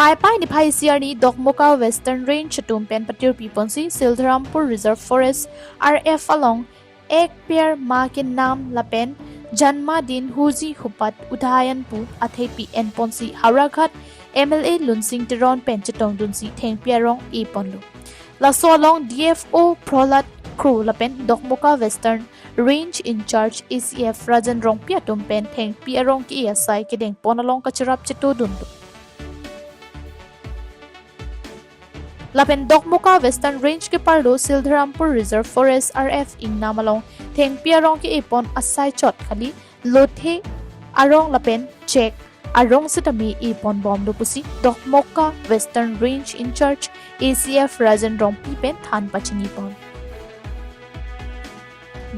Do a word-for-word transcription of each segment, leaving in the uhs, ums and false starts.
Laipai niphai isi arni Dokmoka Western Range atum pen patirpi ponsi Sildharampur Reserve Forest R F along Ek Ped Maa Ke Naam lapen Janmadin Khushi Ho Pad Udhayan pu athepi en ponsi Howraghat M L A Lunsing Teron pen chetongdunsi thengpi arong e ponlo. Laso along D F O Prahlad Kro lapen Dokmoka Western Range in charge A C F Rajan Rongpi atum pen thengpi arong ke-e asai kedeng pon along kacherap chetongdunlo. Lapen Dokmoka Western Range keparlo Sildharampur Reserve Forest R F ingnam along thengpi arong ke-e pon asai chot kali, lothe arong lapen chek arong sitame e pon bomlo pusi Dokmoka Western Range in charge A C F Rajan Rongpi pen than pachini pon.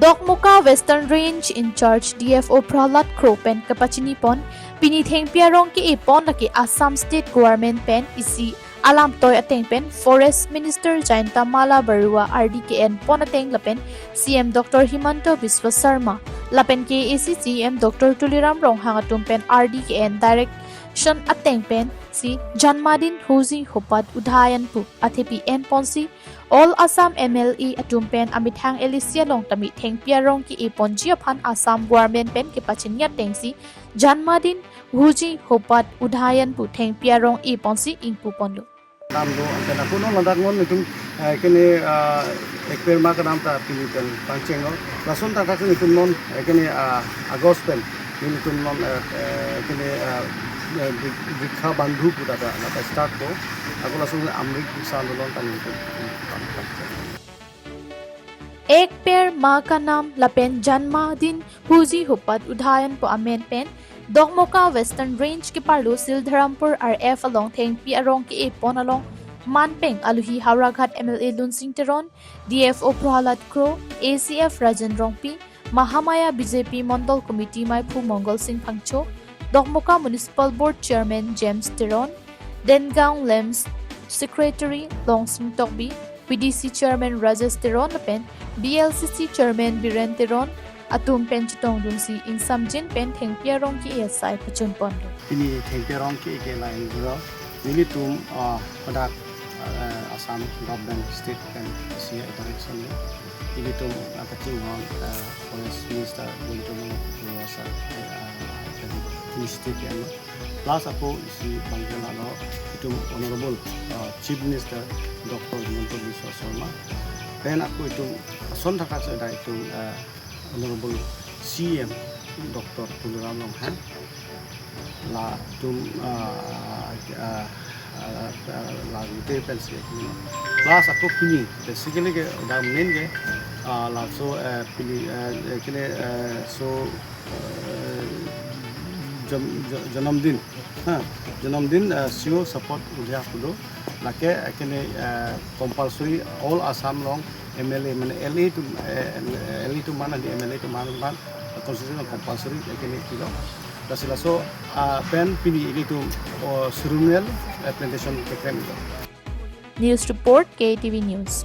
Dokmoka Western Range in charge D F O Prahlad Kro pen kapachini pon, pini thengpi arong ke-e pon lake Assam State Government pen isi alamtoi ateng pen Forest Minister Jayanta Malla Baruah ardi ke-en pon ateng lapen C M Doctor Himanta Biswa Sarma lapen K A A C C E M Doctor Tuliram Ronghang atum pen ardi ke-en direction ateng pensi Janmadin Khushi Ho Pad Udhayan pu athepi en ponsi All Assam M L A atum pen amethang L A C along tame thengpi arong ke-e ponji aphan Assam Government pen kepachini atengsi Janmadin Khushi Ho Pad Udhayan pu thengpi arong e ponsi ingpu ponlo. Namdo anke na kuno ladak non itum, eh, kene, ah, Ek Ped Maa Ke Naam ta pini pen pangchenglo. Lason ta kene itum non, eh, kene, ah, August pen nelitum non, eh, eh, kene, ah, eh, Bri-, Briksha Bandhu pu ta ta, ta start ko. Ako lason Amrit Briksha Andolon ta nelitum. Ek Ped Maa Ke Naam lapen Janmadin Khushi Ho Pad Udhayan pu amen pen Dokmoka Western Range keparlo Sildharampur R F along thengpi arong ke-e pon along manpeng aluhi Howraghat M L A Lunsing Teron, D F O Prahlad Kro, A C F Rajan Rongpi, Mahamaya B J P Mondol Committee maiphu Mongol Sing Phangcho, Dokmoka Municipal Board Chairman James Teron, Dengaon LAMPS Secretary Longsing Tokbi, V D C Chairman Rajesh Teron lapen B L C C Chairman Biren Teron atum pen chetongdunsi ingsamjin pen thengpi arong ke-e asai pachun ponlo. Pini thengpi arong ke-e ke lain dolo. Nelitum, ah, hadak, ah, Assam Government State pen isi direction lo. Nelitum, ah, kachinghon, ah, Forest Minister Guntur Mangkupur sir, ah, pen initiative lo. Plus ako isi bangke lalo itum Honorable, ah, Chief Minister Doctor Himanta Biswa Sarma. Pen ako itum ason thakthak si dak itum, ah, Honorable C E M Doctor Tuliram Ronghang. Latum, ah, ah, ah, ah, la rute pensi. Plus ako pini, basically ke dak main ke, ah, laso, eh, pini, eh, kene, eh, so, eh, jam-, ja-, janamdin, ha, janamdin, eh, sio support udia kudo. Lake, eh, kene, eh, compulsory all Assam along M L A, mane L A atum, eh, L A atum mana di M L A atum mana, mana constitution compulsory, eh, kene kilo. Lasi laso, ah, pen pini ilitum, oh, ceremonial, eh, plantation keklem ilo. News report, K T V News.